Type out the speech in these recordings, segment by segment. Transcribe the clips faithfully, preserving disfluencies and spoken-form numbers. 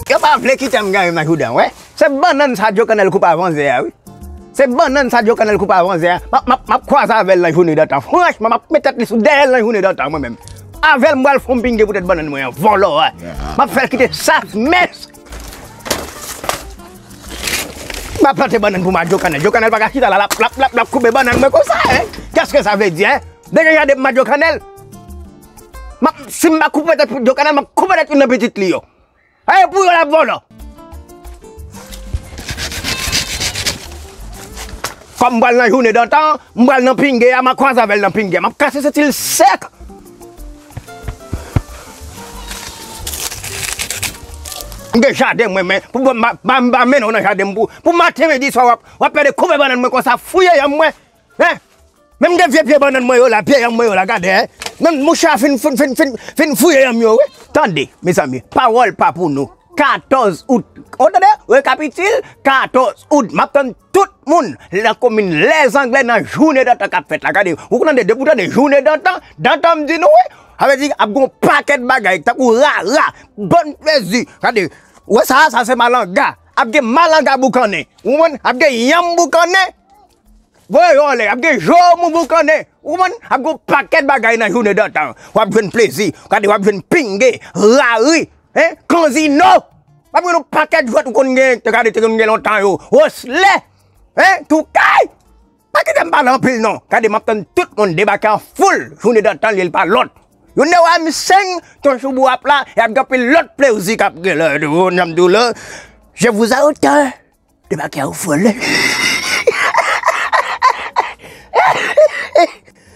Yo pa vle kite m gaye nan jouda, wè. Se bannann sa Djo Kannèl koupe avan zè a, wi. Se bannann sa Djo Kannèl koupe avan zè a. M ap, m ap, m ap kwaze avè l nan jounen dantan. Franchman, m ap met tèt li sou dèyè l nan jounen dantan, mwen menm. Avè l, m pral fè yon pinge poutèt bannann mwen an, vòlò a. M ap fè l kite sas mès. M ap plante bannann pou m a Djo Kannèl. Djo Kannèl pa ka chita la, l ap, l ap, l ap, l ap koupe bannann mwen konsa, hein? Qu'est-ce que ça veut dire, hein? Degaje de m a Djo Kannèl. M ap, si m pa koupe tèt Djo Kannèl, m ap koupe tèt youn nan pitit li yo. E pou yo l ap vòlò. Kòm m pral nan jounen dantan, m pral nan pinge a, m a kwaze avè l nan pinge a. M ap kase senti l sèk. M gen jaden mwen, men pou m pa, pa, pa mennen w nan jaden m pou, pou maten, midi, swa w ap, w ap pede koupe bannann mwen konsa, fouye yanm mwen. Hein? Menm gen vye pye bannann mwen yo la, pye yanm mwen yo la, gade, hein. Menm mouche a fin, fin, fin, fin, fin fouye yanm yo, wi. Tande, mezanmi, pawòl pa pou nou. Katòz out. Ou tande? Rekapitil, katòz out. M ap tann tout moun nan komin Lèzanglè nan jounen dantan k ap fèt la. Gade, ou tande, depi ou tande jounen dantan, dantan m di nou, wi. Sa vle di, ap gen yon pakèt bagay, tankou rara, bann plezi. Gade, ou wè sa, sa se malanga. Ap gen malanga boukannen. Ou konprann? Ap gen yanm boukannen. Voye yo anlè, ap gen joumou boukannen. Ou konprann? Ap gen yon pakèt bagay nan jounen dantan. W ap jwenn plezi. Gade, w ap jwenn pinge, rari, hein, kanzino. W ap jwenn yon pakèt jwèt ou konn gen, te gade, te konn gen lontan yo. Woslè, hein, toukay. Pa kite m pale anpil non. Gade, m ap tann tout moun debake an foul. Jounen dantan, li pa lòt. Youn nan wa m seng, ton sou bou ap la, e ap gen anpil lòt plezi k ap gen la. Jan m di w la, je vous a autant. Debake a ou fòlè.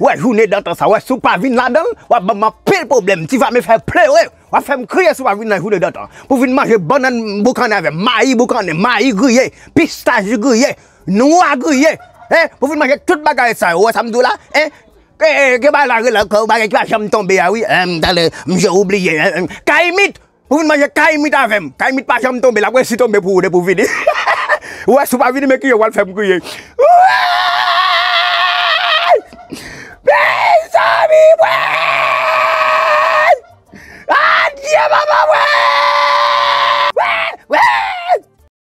Wè, jounen dantan sa, wè, si w pa vin ladan l, w ap ban m anpil pwoblèm. Ti va me fè pleure, w ap fè m kriye si w pa vin nan jounen dantan. Pou vin manje bannann boukannen avè m, mayi boukannen, mayi griye, pistach griye, nwa griye. Hein? Pou vin manje tout bagay sa yo, wè sa m di w la? Hein? Ke, ke bagay la rele ankò, bagay ki pa janm tonbe a, wi. Hein, talè, m je oubliye, hein, hein. Kayimit! Ou vin manje kayimit avè m. Kayimit pa janm tonbe, l ap resi tonbe pou ou depi w vini. Ou wè, si w pa vini, men kijan w pral fè m kriye.